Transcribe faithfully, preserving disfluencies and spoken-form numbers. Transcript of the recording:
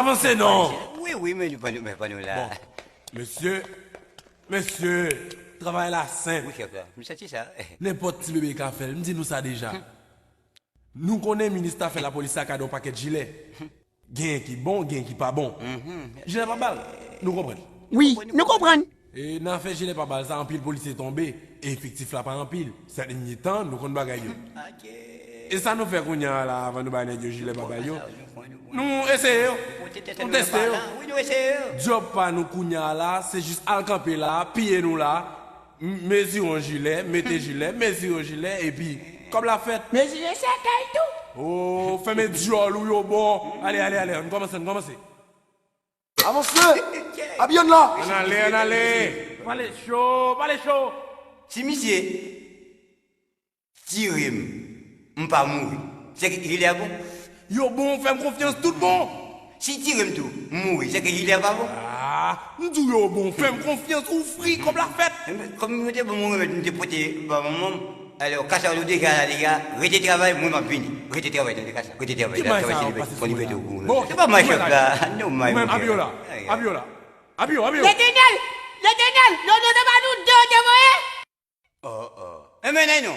Avanse non. Wi, wi, men nou pa nou, men pa nou la. Bon, mesye, mesye, travay la senp. Wi, chèf la. M santi sa. Nenpòt ti bebe ka fè l. M di nou sa deja. Nou konnen minis ta fè lapolis la kado yon pakèt jilè. Genyen ki bon, genyen ki pa bon. Jilè pa bal. Nou konprann. Wi, nou konprann. E nan afè jilè pa bal sa, anpil polisye tonbe. E efektif la pa anpil. Sèt èdmi tan, nou konn bagay yo. E sa nou fè kounye a la, avan nou bay nèg yo jilè pa bal yo? Nou eseye yo. Nou teste yo. Djòb pa nou kounye a la, se jis al kanpe la, piye nou la, m- mezire yon jilè, mete jilè, mezire yon jilè, epi kòb la fèt. Mezire sèkèy tou. Oh, fèmen dyòl ou yo bon. Ale, ale, ale, ann kòmanse, ann kòmanse. Avanse! Abiyon la! Ann ale, ann ale. Pale cho, pale cho. Si misye tire m, m pa mouri. Se ki jilè a bon? Yo bon, fè m konfyans, tout bon. Si tire m tou, m mouri. Se ki jilè a pa bon? Ah, m di w yo bon, fè m konfyans, ou fri, kòb la fèt. Kòm yo te ban mwen remèd, m te pote ba manman m. Alò, kasa yo deja la deja, rete travay, mwen m ap vini. Rete travay, tande kasa. Rete travay, Ki may travay sa se yo libète, pase mwen sou libète la? ou. Bon, Se pa may mwen chòf la. La, non may Mwen mwen. Abiola, Abiola, Abiola, Abiola. Letènèl, Letènèl, non, non, non, pa nou de, de voye. Oh, oh. Enben, non.